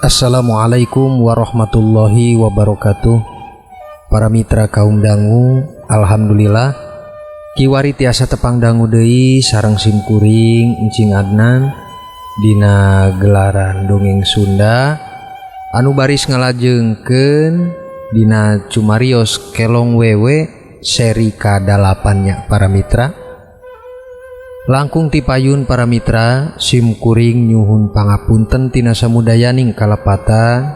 Assalamualaikum warahmatullahi wabarakatuh. Para mitra kaum dangu, alhamdulillah kiwari tiasa tepang dangu deui sareng simkuring Encing Adnan dina gelaran dongeng Sunda anu baris ngalajengkeun dina cumarios Kelong Wewe seri ka-8 nya para mitra. Langkung tipayun para mitra, simkuring nyuhun pangapunten tina samudayaning kalepatan.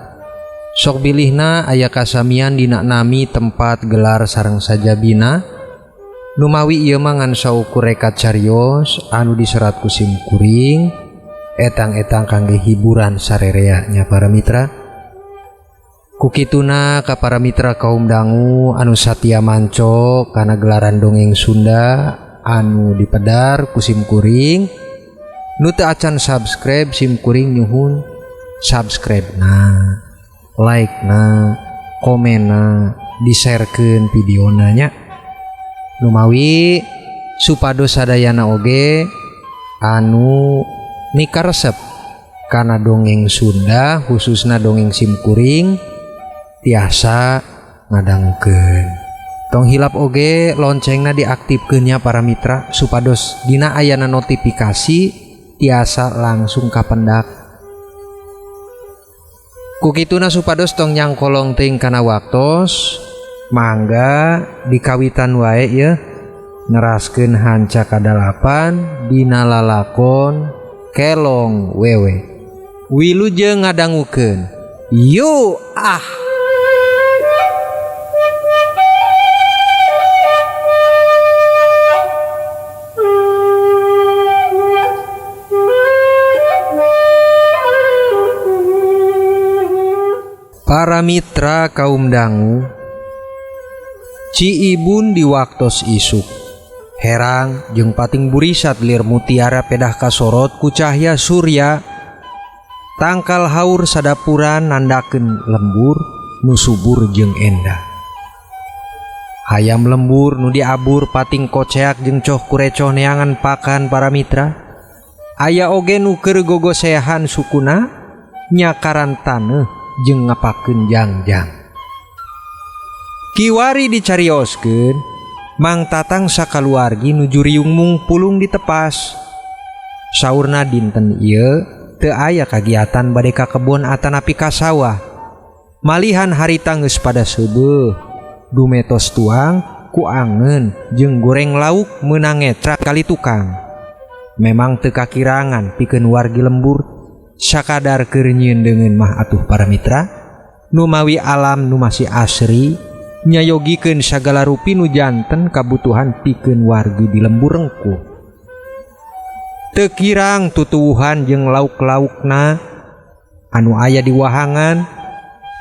Sok bilihna aya kasamian dina nami tempat gelar sareng sajabina. Numawi ieu mah ngan saukur rekat carios anu diserat ku simkuring, etang-etang kangge hiburan sarerea nya para mitra. Kukituna ka para mitra kaum dangu anu satia manco kana gelaran dongeng Sunda anu dipedar ku simkuring, nu teu acan subscribe simkuring nyuhun subscribe na, like na, komen na, di-sharekeun videona nya. Numawi supados sadayana oge anu mikaresep kana dongeng Sunda khususna dongeng simkuring tiasa ngadangukeun. Tong hilap oge loncengna diaktifkeun nya para mitra supados dina ayana notifikasi tiasa langsung kapendak. Kukituna supados tong nyangkolong teuing kana waktos, mangga dikawitan wae yeuh neraskeun hanca kadalapan dina lalakon Kelong Wewe. Wilujeng ngadangukeun. Yuk ah. Para mitra kaum dangu, Ciibun di waktos isuk herang jeung pating burisat lir mutiara pedah kasorot ku cahya surya, tangkal haur sadapuran nandakeun lembur nu subur jeung endah. Hayam lembur nu diabur pating koceak jeung coh kurecoh neangan pakan para mitra. Aya oge nu keur gogosehan sukuna nyakaran taneuh jeung ngapakeun jangjang. Kiwari dicarioskeun Mang Tatang sakaluargi nuju riung mungpulung ditepas. Saurna dinten ieu teu aya kagiatan bade ka kebon atanapi ka sawah. Malihan harita geus pada seubeuh, dumetos tuang ku angeun jeung goreng lauk meunang ngetrak kali tukang. Memang teu kakirangan pikeun wargi lembur sakadar keur nyieun deungeun mah atuh para mitra. Numawi alam nu masih asri nyayogikeun sagala rupi nu janten kabutuhan pikeun wargi di lembur rengkuh. Teu kirang tutuwuhan jeung lauk-laukna anu aya di wahangan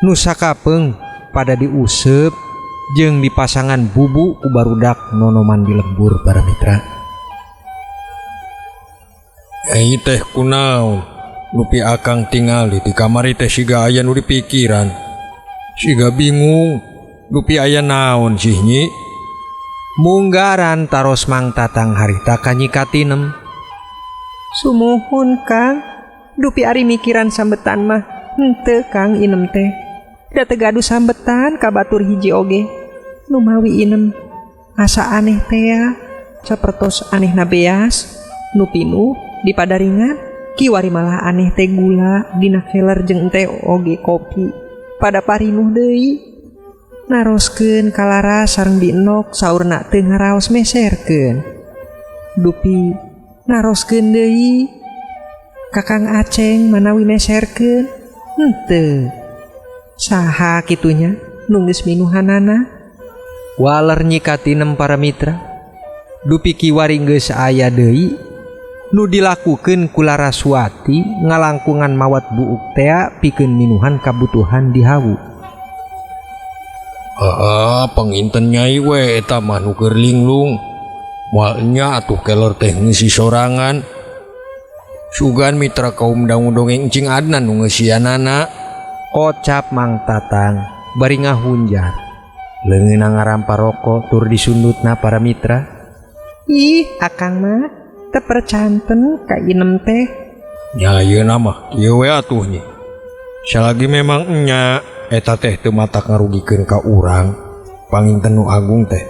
nu sakapeung pada diuseup jeung dipasangan bubu ku barudak nonoman di lembur para mitra. Ai teh kunaon nupi akang tingali di kamari teh siga aya nu dipikiran, siga bingung nupi aya naon sih nyi. Munggaran taros Mang Tatang harita ka Nyi Katinem. Sumuhun Kang, dupi ari mikiran sambetan mah henteu Kang inem teh. Da teu gaduh sambetan ka batur hiji oge. Numawi inem asa aneh tea, sapertos anehna beas, nu pinuh di padaringan, kiwari malah aneh teh gula dina keler jeung teh oge kopi. Pada parinuh deui. Naroskeun kalara sareng binok saurna teu ngaraos meserkeun. Dupi naroskeun deui Kakang Aceng manawi meserkeun henteu. Saha kitunya nu geus minuhanana? Waler Nyi Katinem para mitra. Dupi kiwari geus aya deui nu dilakukeun ku Laraswati ngalangkungan mawat buuk tea pikeun minuhan kabutuhan di hawu. Heeh, panginten nyai we eta mah nu keur linglung. Moal nya atuh kelor teh ngeusi sorangan. Sugan mitra kaum dangu dongeng Encing Adnan nu ngeusianana. Kocap Mang Tatang bari ngahunjar. Leungeunna ngarampa rokok tur disundutna para mitra. Ih, akang mah teu percanten ka inem teh. Nya ayeuna mah kieu we atuh nyi. Salagi memang nya eta teh teu matak ngarugikeun ka urang. Panginten nu agung teh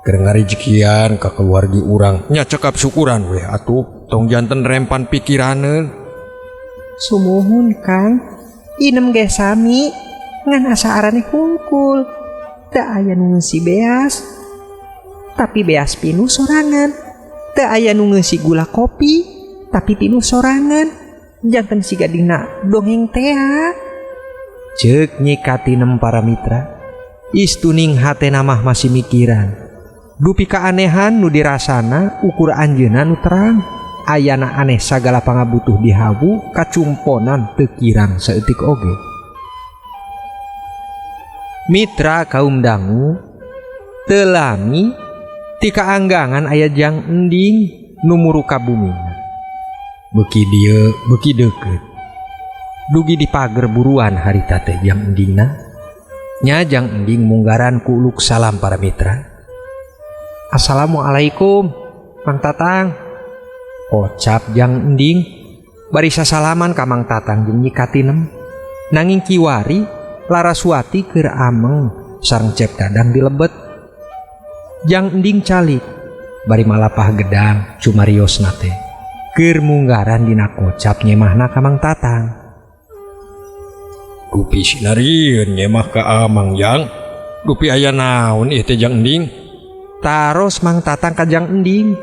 keur ngarejekian ka keluargi urang. Nya cekap syukuran weh atuh tong janten rempan pikiraneun. Sumuhun Kang, inem ge sami ngan asa araneh hungkul. Teu aya nu ngeusi beas, tapi beas pinuh sorangan. Teu aya nu ngeusi gula kopi, tapi pinuh sorangan. Janten siga dina dongeng tea. Ceuk Nyi Katinem para mitra. Istuning hatena mah masih mikiran. Dupi keanehan nu dirasana ukur anjeunna nu terang. Ayana aneh sagala pangabutuh dihawu kacumponan teu kirang saeutik oge. Mitra kaum dangu teu lami ti kaanggangan aya Jang Ending nu muru ka bumina. Beuki dieu beuki deukeut. Dugi di pager buruan harita teh Jang Endingna. Nya Jang Ending munggaran ku uluk salam para mitra. Assalamualaikum Mang Tatang. Kocap Jang Ending bari sasalaman ka Mang Tatang jeung Nyi Katinem. Nanging kiwari Laraswati keur ameng sareng Cep Dadang dilebet. Jang Ending calik bari malapah gedang cumariosna teh. Keur munggaran dina kocap nyemahna ka Mang Tatang. Dupi sinarieun nyemah ka Amang Jang. Dupi aya naon ieu teh Jang Ending? Taros Mang Tatang ka Jang Ending.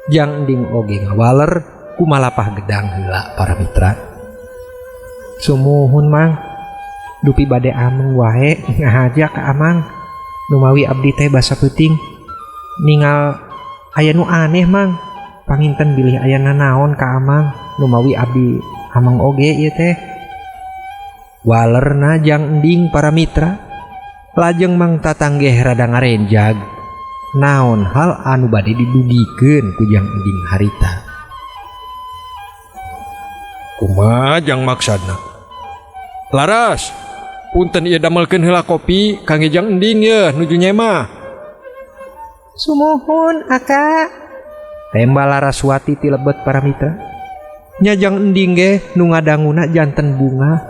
Jang Ending oge ngawaler ku malapah gedang heula para mitra. Sumuhun Mang, dupi bade ameng wae ngahaja ka Amang. Numawi abdi teh basa peuting ningal aya nu aneh Mang. Panginten bilih aya nanaon ka Amang. Numawi abdi ameng oge ieu teh. Walerna Jang Ending para mitra. Lajeng Mang Tatang geh rada ngarenjag. Naon hal anu bade didugikeun ku Jang Ending harita. Kumaha jang maksudna? Laras, punten ieu damelkeun heula kopi kangge Jang Ending yeuh nuju nyemah. Sumuhun aka. Tembal Laraswati ti lebet para mitra. Nya Jang Ending ge nu ngadanguna janten bunga.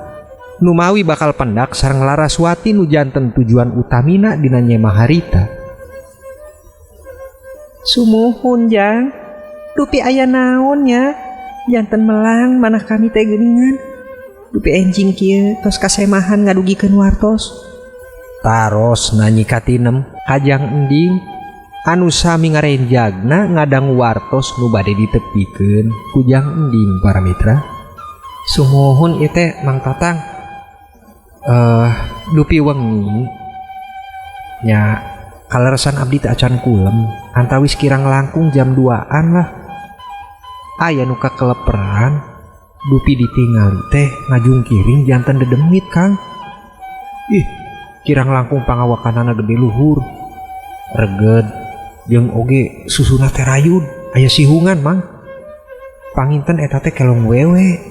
Numawi bakal pendak sareng Laraswati nu janten tujuan utamina dina nyemah harita. Sumuhun Jang, dupi aya naon nya? Janten melang manah kami teh geuningan. Dupi enjing kieu tos kasemahan ngadugikeun wartos. Taros Nyi Katinem ka Jang Ending anu sami ngarenjagna ngadangu wartos nu bade ditepikeun ku Jang Ending para mitra. Sumuhun ieu teh Mang Tatang. Dupi wengi nya kaleresan abdi teh acan kulem antawis kirang langkung jam 2-an lah. Aya nu kakeleperan dupi ditingali teh ngajungkiring janten dedemit Kang. Ih, kirang langkung pangawakanana gede luhur. Reged jeung oge susuna teh rayud aya sihungan Mang. Panginten eta teh kelong wewe.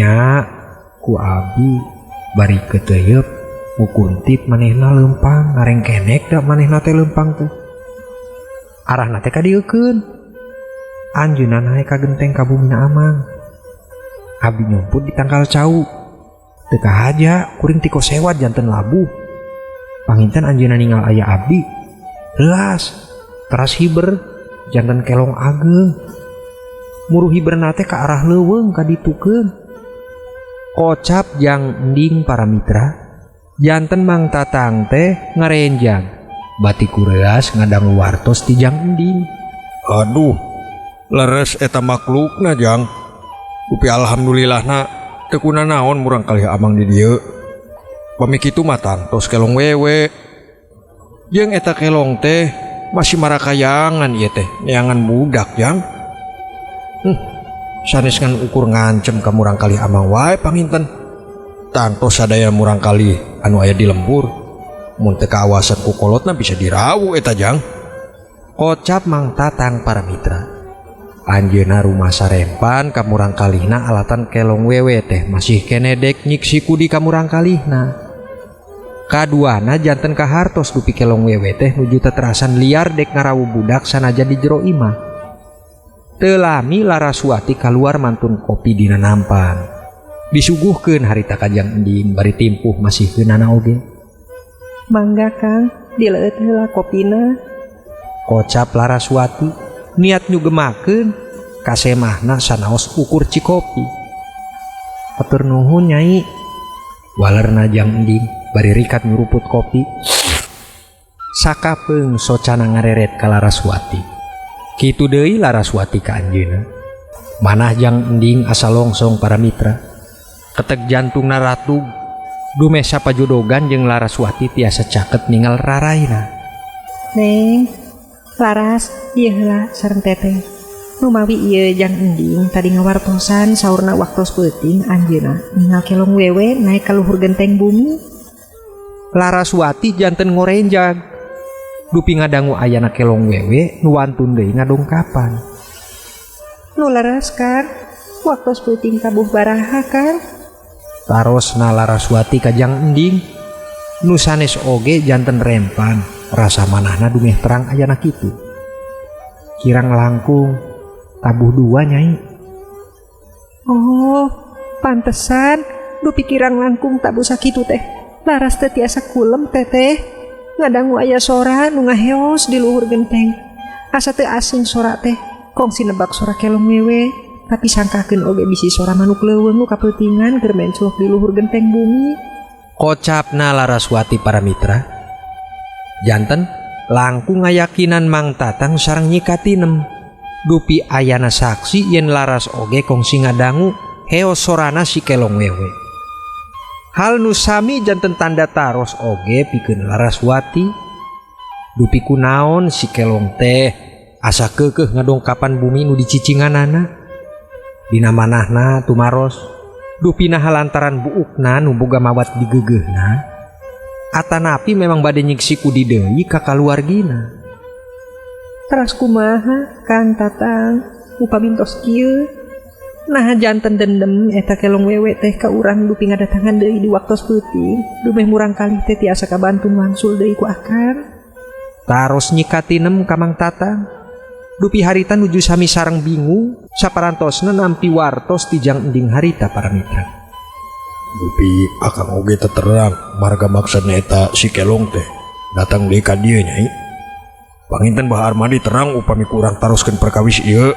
Nya ku abdi bari keteyep mukuntip manehna leumpang ngarengkenek da manehna teh leumpang teh. Arahna teh kadieukeun. Anjeunna naek ka genteng ka bumina Amang. Abi nyumput di tangkal cau. Teu kahaja kuring tiko sewat janten labuh. Panginten anjeunna ningal aya abdi. Reuas, teras hiber janten kelong ageung. Muruh hiberna teh ka arah leuweung ka ditukeun. Kocap Jang Ending para mitra. Janten Mang Tatang teh ngarenjang. Bati kureas ngadangu wartos ti Jang Ending. Aduh, leres eta maklukna Jang. Dupi alhamdulillahna teu kunanaon murang kalih Amang di dieu. Pami kitu mah tangtos kelong wewe. Jeung eta kelong teh masih marakayangan ieu teh, neangan budak Jang. Sanes ngan ukur ngancem ka murang kalih Amang wae panginten. Tangtos sadaya murang kalih anu aya di lembur. Mun teu kaawasan ku kolotna bisa dirawu eta Jang. Kocap Mang Tatang para mitra. Anjeunna rumasa rempan ka murang kalihna alatan kelong wewe teh masih keneh dek nyiksi kudi ka murang kalihna. Kaduana janten kahartos dupi kelong wewe teh nuju teterasan liar dek ngarawu budak sanajan di jero imah. Teu lami Laraswati kaluar mantun kopi dina nampan. Disuguhkeun harita ka Jang Ending bari timpuh masihkeunana oge. Mangga Kang, dileueut heula kopina. Kocap Laraswati niat nyugemakeun kasemahna sanaos ukur cikopi. Hatur nuhun Nyai. Walerna Jang Ending bari rikat nyuruput kopi. Sakapeung socana ngareret ka Laraswati. Kitu deui Laraswati ka anjeunna. Manah Jang Ending asa longsong para mitra. Ketek jantungna ratug. Dumeh sapajodogan jeung Laraswati tiasa caket ningal raraina. Neng, Laras, ieu heula sareng teteh. Numawi ieu Jang Ending tadi ngawartosan saurna waktos peuting anjeunna ningal kelong wewe naek ka luhur genteng bumi. Laraswati janten ngorenjag. Dupi ngadangu ayana kelong wewe nu wantun deui ngadongkapan. Nu leres kan, waktos peuting tabuh baraha kan? Tarosna Laraswati ka Jang Ending. Nu sanes oge janten rempan, rasa manahna dumeh terang ayana kitu. Kirang langkung tabuh dua Nyai. Oh, pantesan dupi kirang langkung tabuh sakitu teh. Laras teh tiasa kulem teteh. Ngadangu aya sora nu ngaheos di luhur genteng. Asa teu asing sora teh, kongsi nebak sora kelong wewe. Tapi sangkakeun oge bisi sora manuk leuweung nu kapeutingan keur menclok di luhur genteng bumi. Kocapna Laraswati para mitra. Janten langkung ngayakinan Mang Tatang sareng Nyi Katinem. Dupi ayana saksi yen Laras oge kongsi ngadangu heos sorana si kelong wewe. Hal nu sami janten tanda taros oge pikeun Laraswati. Dupi kunaon si kelong teh asa keukeuh ngadongkapan bumi nu dicicinganana. Dina manahna tumaros dupi naha lantaran buukna nu boga mawat digeugeuhna. Atanapi memang bade nyiksi kudi deui ka kaluargina. Teras kumaha Kang Tatang upami tos kieu? Naha janten dendem eta kelong wewe teh ka urang dupi ngadatangan deui di waktos peuting, dumeh murang kalih teh tiasa kabantun wangsul deui ku akang. Taros Nyi Katinem ka Mang Tatang. Dupi harita nuju sami sareng bingung saparantosna nampi wartos ti Jang Ending harita para mitra. Dupi akang oge teu terang marga maksudna eta si kelong teh datang deui ka dieu Nyai. Panginten Bah Armadi terang upami kurang taroskeun perkawis ieu.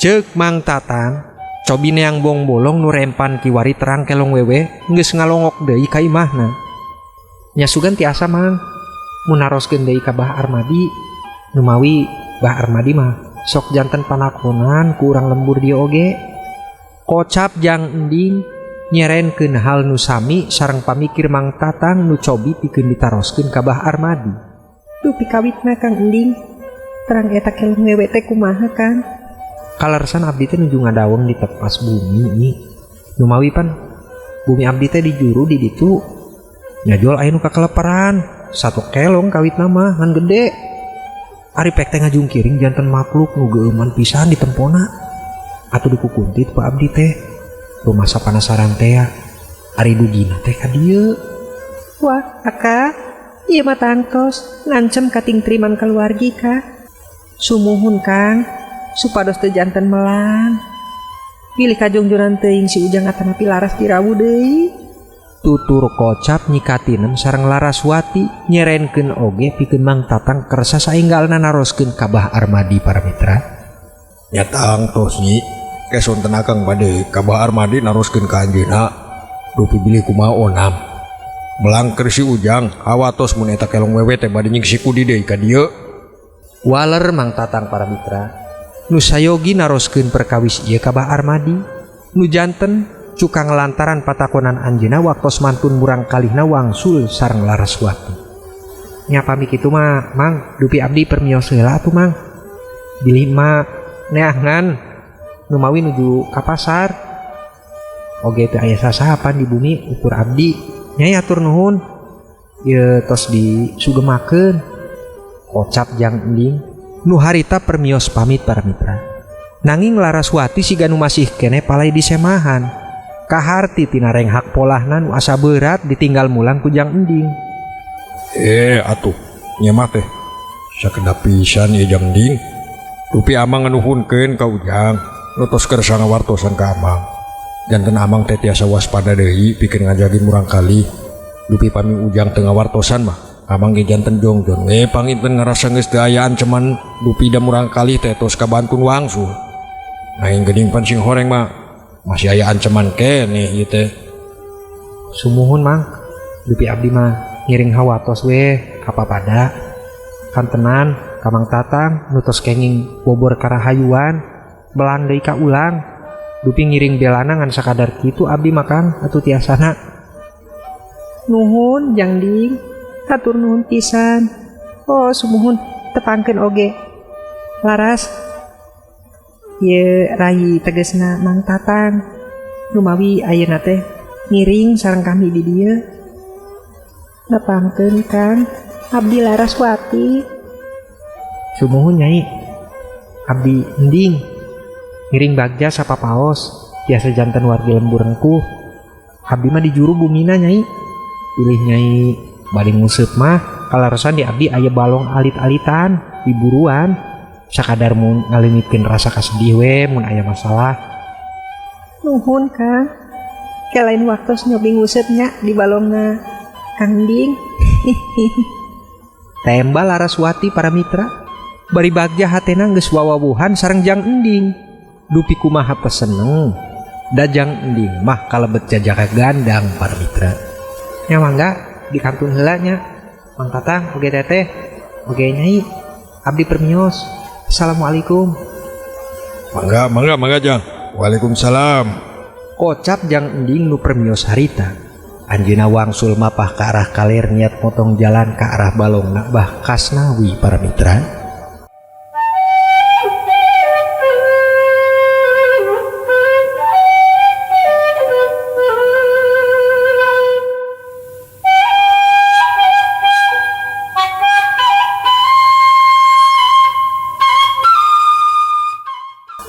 Ceuk Mang Tatang, cobi neang bong bolong nu rempan kiwari terang kelong wewe geus ngalongok deui ka imahna. Nya sugan tiasa Mang mun naroskeun deui ka Bah Armadi, numawi Bah Armadi mah sok janten panakonan ku urang lembur dieu oge. Kocap Jang Ending nyerenkeun hal nu sami sareng pamikir Mang Tatang nu cobi pikeun ditaroskeun ka Bah Armadi. Dupi kawitna Kang Ending, terang eta kelong wewe teh kumaha Kang? Kalersan abdi teh nuju ngadaweng di tepas bumi nyi. Numawi pan bumi abdi teh di juru di ditu. Nyajual aya nu kakeleperan, satu kelong kawitna mah ngan gede. Ari pek teh ngajungkiring janten makhluk nu geueuman pisan ditempona. Atuh dikukuntit ku abdi teh. Rumasa panasaran teh ya. Ari dugina teh ka dieu. Wah, aka, ieu mah tangtos ngancem kating triman kaluargi ka. Sumuhun Kang, supados teu janten melang. Bilih kajungjuran teuing si Ujang atanapi Laras dirawu deui. Tutur kocap Nyi Katinem sareng Laraswati nyerenkeun oge pikeun Mang Tatang kersa saenggalna naroskeun ka Bah Armadi para mitra. Nya tangtos Nyi, kesonten akang bade ka Bah Armadi naroskeun ka anjeunna. Dupi bilih kumaha onam. Melangker si Ujang hawatos mun eta kelong wewe teh bade nyingsi kudi deui ka dieu. Waler Mang Tatang para mitra nu sayogi naroskeun perkawis ieu ka Bah Armadi nu janten cukang lantaran patakonan anjeunna waktos mantun murang kalihna wangsul sareng Laraswati. Nya pami kitu mah Mang, dupi abdi permios heula atuh Mang. Bilih mah neangan numawi nuju ka pasar. Oge teu aya sasapan di bumi ukur abdi. Nyai atur nuhun. Ieu tos disugemakeun. Kocap Jang Ending nu harita permios pamit para mitra. Nanging Laraswati siga nu masih kene palai disemahan. Kaharti tina renghak polahna nu asa berat ditinggal mulang ku Jang Ending. Atuh nya mah teh sakedap pisan ieu Jang Ending. Dupi amang nganuhunkeun ka Ujang nu tos kersa ngawartosan ka amang. Janten amang teh tiasa waspada deui pikeun ngajagi murangkalih. Dupi pami Ujang teu ngawartosan mah amang ge janten jongjon we panginten ngarasa geus teu aya anceman dupi da murangkalih teh tos kabantun wangsul. Nanging geuning pan sing horeng mah masih aya anceman keneh ieu teh. Sumuhun Mang, dupi abdi mah ngiring hawatos we ka papada. Kantenan ka Mang Tatang nu tos kenging bobor karahayuan belang deui ka ulang. Dupi ngiring belana ngan sakadar kitu abdi mah Kang atuh tiasana. Nuhun Jang Ding, hatur nuhun pisan. Oh sumuhun tepangkeun oge. Laras ieu rai tegesna Mang Tatang. Lumawi ayeuna teh ngiring sareng kami di dieu. Nepangkeun Kang, abdi Laraswati. Sumuhun Nyai, abdi Ending ngiring bagja sapa paos biasa janten wargi lembur rengkuh. Abdi mah di juru bumina Nyai. Pilih Nyai bade nguseup mah kalaresan di abdi aya balong alit-alitan di buruan. Sakadar mun ngaleungitkeun rasa kasedih we mun aya masalah. Nuhun Kang, ke lain waktos nyobi nguseup nya di balongna Kang Ding. Tembal Laraswati para mitra, bari bagja hatena geus wawawuhan sareng Jang Ending. Dupi kumaha teu seneng, da Jang Ending mah kalebet jajaka gandang para mitra. Nya mangga di kantun heula nya. Mang Tatang oge teteh, oge Nyai, abdi permios. Assalamualaikum. Mangga mangga mangga Jang. Waalaikumsalam. Kocap Jang Ending nu permios harita. Anjeunna wangsul mapah ka arah kaler niat motong jalan ka arah balongna Bah Kasnawi para mitra.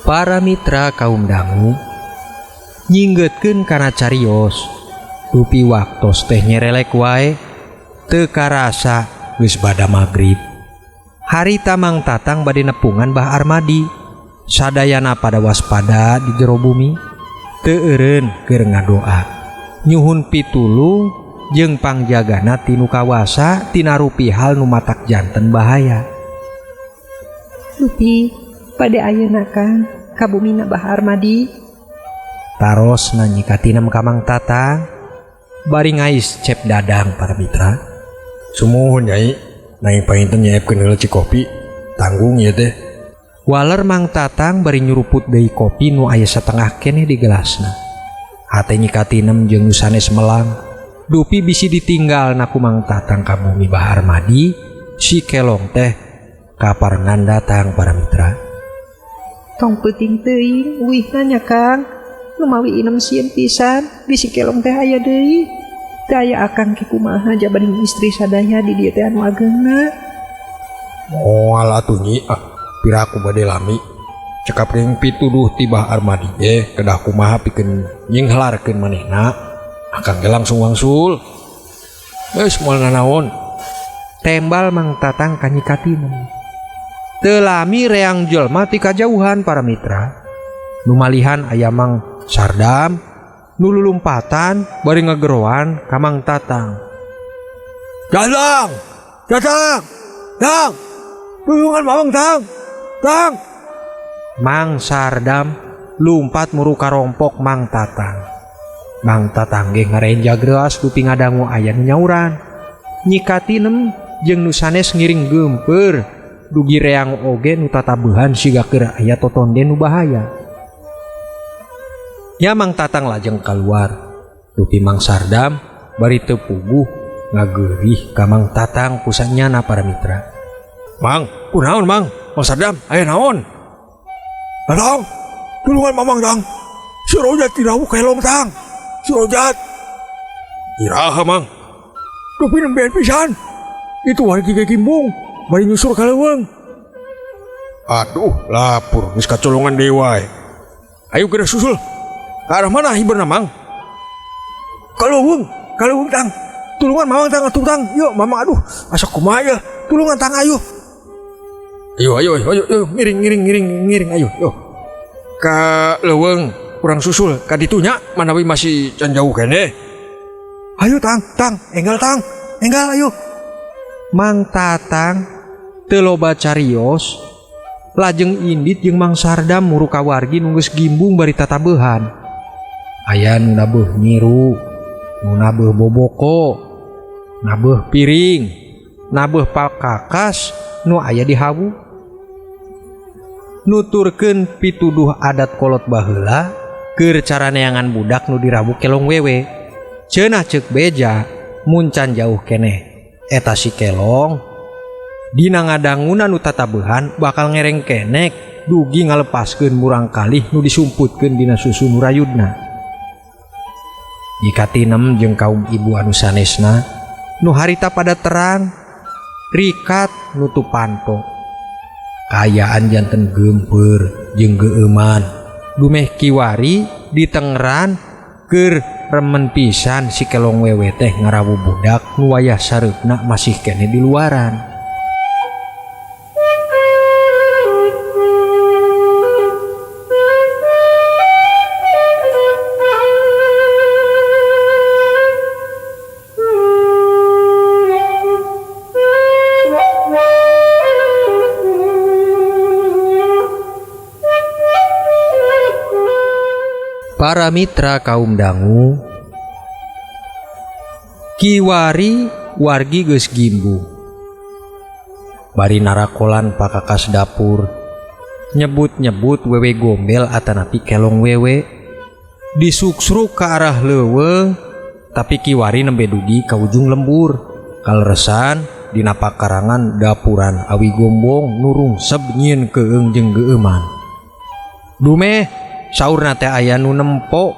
Para mitra kaum dangu nyinggetkeun kana carios. Dupi waktos teh nyerelek wae teu karasa geus bada magrib. Harita Mang Tatang bade nepungan Bah Armadi. Sadayana pada waspada di jero bumi, teu eureun keur ngadoa. Nyuhun pitulung jeung pangjagana tinu kawasa tina rupi hal nu matak janten bahaya. Dupi pada ayeuna Kang ka bumina Bah Armadi. Taros nanyi katinem ka Mang Tatang bari ngais cep dadang para mitra. Sumuhun Nyai, nanging panginten nyeepkeun heula cikopi, tanggung ieu teh. Waler Mang Tatang bari nyuruput deui kopi nu aya satengah keneh di gelasna. Hate Nyi Katinem jeung nu sanes melang. Dupi bisi ditinggal na ku Mang Tatang ka bumi Bah Armadi, si kelong teh kaparengan datang para mitra. Tong peuting teuing uihna nya Kang. Lumawi inem sieun pisan bisi kelong teh aya deui. Teu aya akang ke kumaha jabaning istri sadaya di dieu teh anu ageungna. Moal atuh Nyi, ah, piraku bade lami. Cekap ring pituduh ti Bah Armadi ge kedah kumaha pikeun nyinghelarkeun manehna. Akang ge langsung wangsul. Geus moal nanaon. Tembal Mang Tatang ka Nyi Katinem. Teu lami reang jelema ti kajauhan para mitra. Nu malihan aya Mang Sardam nu lulumpatan bari ngageroan ka Mang Tatang. Datang! Datang! Tang! Tulungan Mamang Tang! Tang! Mang Sardam lumpat muru karompok Mang Tatang. Mang Tatang ge ngarenja geus dupi ngadangu aya nu nyauran. Nyi Katinem jeung nu sanes ngiring geumpeur dugi reang oge nu tatabehan siga keur aya totonden nu bahaya. Nya Mang Tatang lajeng kaluar. Dupi Mang Sardam bari teu puguh ngageurih ka Mang Tatang kusanyana para mitra. Mang, kunaon Mang? Mang Sardam, aya naon? Tatang, tulungan Mamang Tang. Si Rojat dirawu kelong Tang. Si Rojat. Iraha Mang. Dupi nembean pisan. Itu wargi ge kimbung bari nyusur ka leuweung. Aduh, lapur geus kacolongan deui wae. Ayo geura susul. Ke arah mana hiberna Mang? Ka leuweung, ka leuweung Tang. Tulungan Mamang Tang atuh Tang. Yuk Mamang aduh, asa kumaha ya? Tulungan Tang ayo. Ayo ayo ayo ayo ngiring ngiring ngiring ngiring ayo yo. Ka leuweung Urang susul ka ditu nya manawi masih can jauh keneh. Ayo tang, tang, enggal tang, enggal ayo. Mang Tatang teu loba carios, lajeng indit jeung Mang Sardam muru ka wargi nu geus gimbung bari tatabeuhan. Aya nu nabeuh nyiru, nu nabeuh boboko, nabeuh piring, nabeuh pakakas nu aya di hawu. Nuturkeun pituduh adat kolot baheula keur cara neangan budak nu dirawu kelong wewe. Cenah ceuk beja mun can jauh keneh eta si kelong dina ngadangunan nu tatabeuhan bakal ngerengkenek dugi ngalepaskeun murang kalih nu disumputkeun dina susu nu rayudna. Jika tinem jeung kaum ibu anu sanesna nu harita pada terang rikat nutup panto kaayaan janten geumpeur jeung geueuman dumeh kiwari ditengran keur remen pisan si kelong wewe teh ngarawu budak nu wayah sareupna masih keneh di luaran. Para mitra kaum dangu, kiwari wargi geus gimbu bari narakolan pakakas dapur, nyebut-nyebut wewe gombel atanapi kelong wewe, disuksruk ke arah leuweung tapi kiwari nembe dugi ka ujung lembur kaleresan dina pakarangan dapuran awi gombong nurung seb nyieun keung jeung geueuman. Dumeh saurna teh aya nu nempo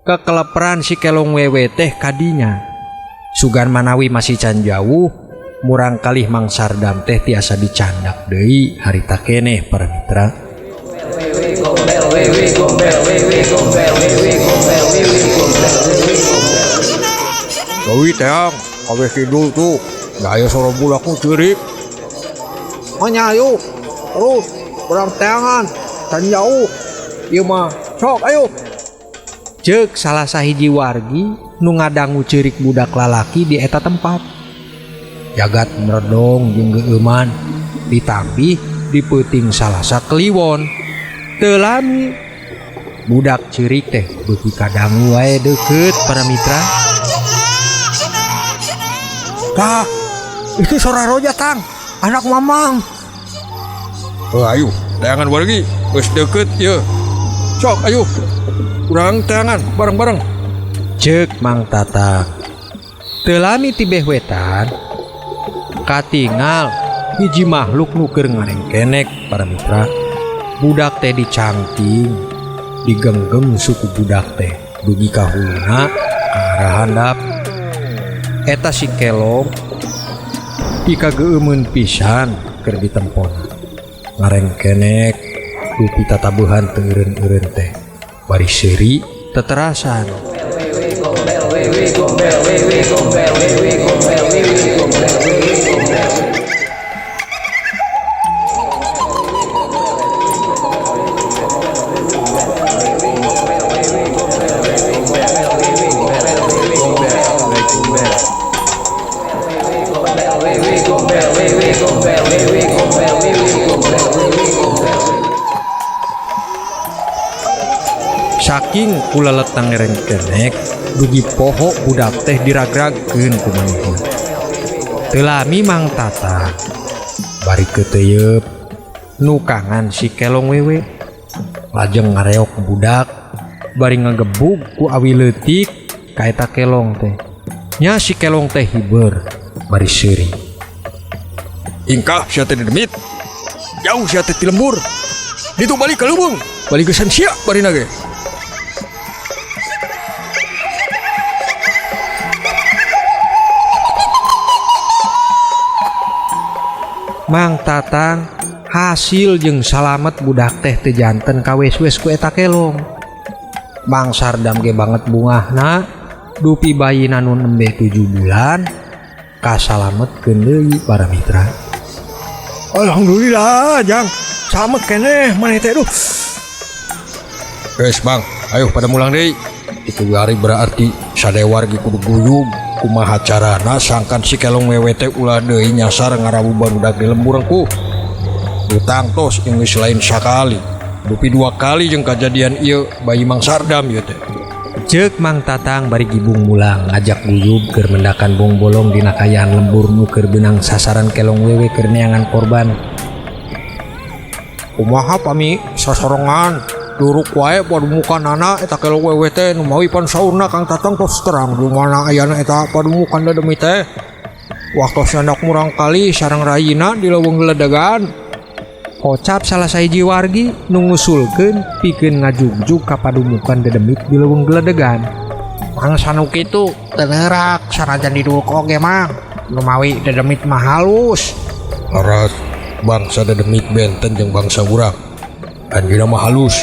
kekeleperan si kelong wewe teh kadinya. Sugan manawi masih can jauh murang kalih Mang Sardam teh tiasa dicandak deui harita keneh para mitra. Deui teang kabeh kidul tuh gaya sora budak nu ceurik. Manya ayo terus urang teangan can jauh ieu mah sok ayo. Ceuk salah sahiji wargi nu ngadangu ceurik budak lalaki di eta tempat. Jagat meredong jeung geueuman ditambih di peuting salasa kliwon. Teu lami budak ceurik teh beuki kadangu wae deukeut para mitra. Tah, itu sora roja tang, anak mamang. Oh, ayo, teangan wargi, geus deukeut ieu. Sok ayo, urang teangan bareng-bareng. Ceuk Mang Tatang. Teu lami tibeh wetan katingal hiji makhluk nu keur ngarengkenek para mitra. Budak teh dicangking, digenggem suku budak teh dugi ka huluna ka arah handap. Eta si kelong pikageueumeun pisan keur ditempona. Ngarengkenek dupi tatabuhan teu eureun-eureun teh bari seuri teterasan. Saking kulaletang ngerengkenek dugi poho budak teh diragragkeun ku manehna. Teu lami Mang Tatang bari keuteuyeub nukangan si kelong wewe lajeng ngareok budak bari ngagebug ku awi leutik ka eta kelong teh. Nya si kelong teh hiber bari seuri. Ingkah sia teh demit, jauh sia teh ti lembur, ditu balik ka leuweung, balik geusan sia barina ge. Mang Tatang hasil jeung salamet budak teh teu janten kawes-wes ku eta kelong. Mang Sardam ge banget bungahna dupi bayina nu nembe 7 bulan kasalametkeun deui para mitra. Alhamdulillah jang, salamet keneh maneh teh duh. Geus Bang, Ayo pada mulang deui. Itu hari berarti sadaya wargi kudu guyub kumaha carana sangkan si kelong wewe teh ulah deui nyasar ngarawu barudak di lembur ku. Tangtos geus lain sakali. Dupi dua kali jeung kajadian ieu bayi Mang Sardam ieu teh. Ceuk Mang Tatang bari gibung mulang ngajak guyub keur mendakan bongbolong dina kayaan lembur nu keur beunang sasaran kelong wewe keur neangan korban. Kumaha pami sasorongan duruk wae padumukanana eta kelong wewe teh nu mawi pan saurna Kang Tatang tos terang di mana ayana eta padumukan dedemit teh. Waktos nyandak murang kali sareng rayina di leuweung geledegan. Kocap salah sahiji wargi nu ngusulkeun pikeun ngajugjug ka padumukan dedemit di leuweung geledegan. Mangsa nu kitu teu neurak sanajan diduluk oge Mang. Nu mawi dedemit mah halus. Leres bangsa dedemit benten jeung bangsa urang. Anjeunna mah halus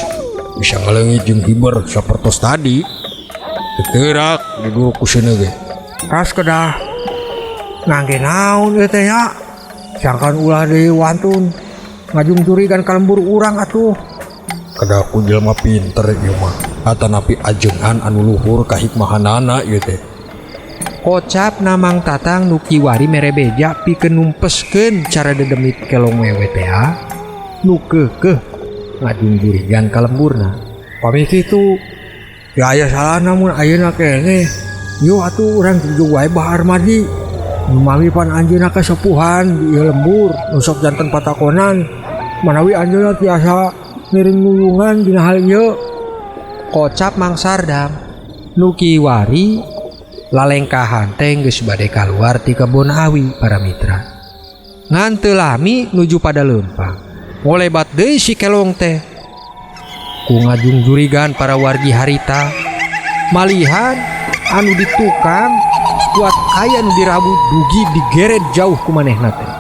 bisa ngaleungit jeung hiber sapertos tadi. Teu teurak diduluk ku seuneu ge. Ras kedah ngangge naon ieu teh nya. Sangkan ulah deui wantun ngajung curigan ka lembur urang atuh. Kedah ku jelema pinter ieu mah. Atanapi ajengan anu luhur kahikmahanana ieu teh. Kocap na Mang Tatang nu kiwari mere beja pikeun numpeskeun cara dedemit kelong wewe teh nu keukeuh ngajungjurigan ka lemburna. Pami kitu ya aya salahna mun ayeuna keneh. Yo atuh urang jugjug wae Bah Armadi. Nu mawi pan anjeunna kasepuhan di ieu lembur nu sok janten patakonan. Manawi anjeunna tiasa ngiring nulungan dina hal ieu. Kocap Mang Sardam nu kiwari lalengkahan teh geus bade kaluar ti kebon awi para mitra. Ngan teu lami nuju pada leumpang. Ngolebat deui si kelong teh. Ku ngajungjurigan para wargi harita malihan anu di tukang kuat aya nu dirabu dugi digeret jauh ku manehna teh.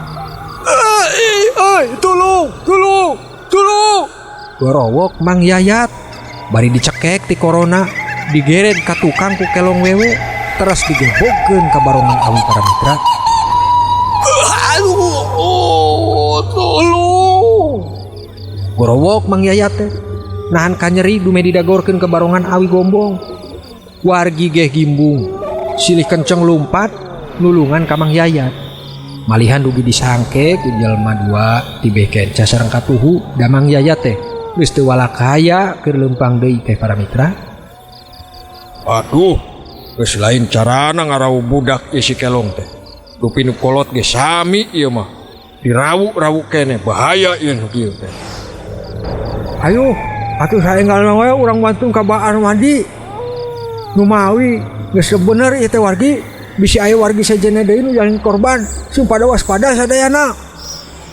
Euy, tulung, tulung, tulung. Gorowok Mang Yayat bari dicekek ti corona digeret ka tukang ku kelong wewe teras digebogkeun ka barongan awi para mitra. Aduh, oh, tolong. Gorowok Mang Yayat teh nahan kanyeri dume didagorkeun ke barongan awi gombong. Wargi geh gimbung silih kenceng lumpat nulungan ka Mang Yayat. Malihan dugi disangke ku jelema dua tibeh kenca sareng katuhu da Mang Yayat teh geus teu walakaya keur leumpang deui teh para mitra. Aduh, geus lain carana ngarawu budak ieu si kelong teh. Dupi nu kolot ge sami ieu mah. Dirawu-rawu keneh bahaya ieu nu kieu teh. Ayo, atuh saenggalna wae urang bantun ka Bah Armadi. Nu mawi geus bener ieu teh wargi, bisi aya wargi sejenna deui nu jalan korban, sing pada waspada sadayana.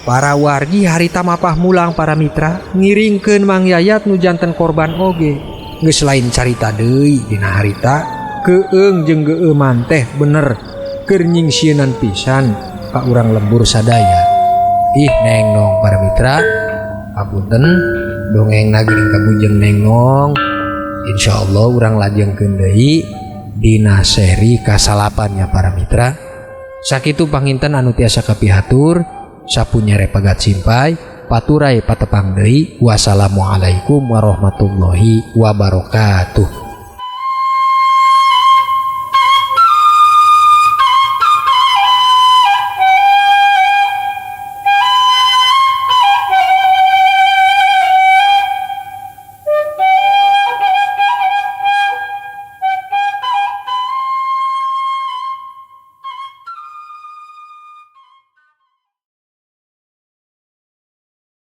Para wargi harita mapah mulang para mitra ngiringkeun Mang Yayat nu janten korban oge. Geus lain carita deui dina harita keung jeung geueuman teh bener keur nyingsieunan pisan ka urang lembur sadaya. Ih neng nong para mitra, apunten dongeng geuning kabujeng neng nong. Insyaallah urang lajengkeun deui dina seri kasalapan nya para mitra. Sakitu panginten anu tiasa kapihatur, sapunyere pagat simpai, paturai patepang deui. Wassalamualaikum warahmatullahi wabarakatuh.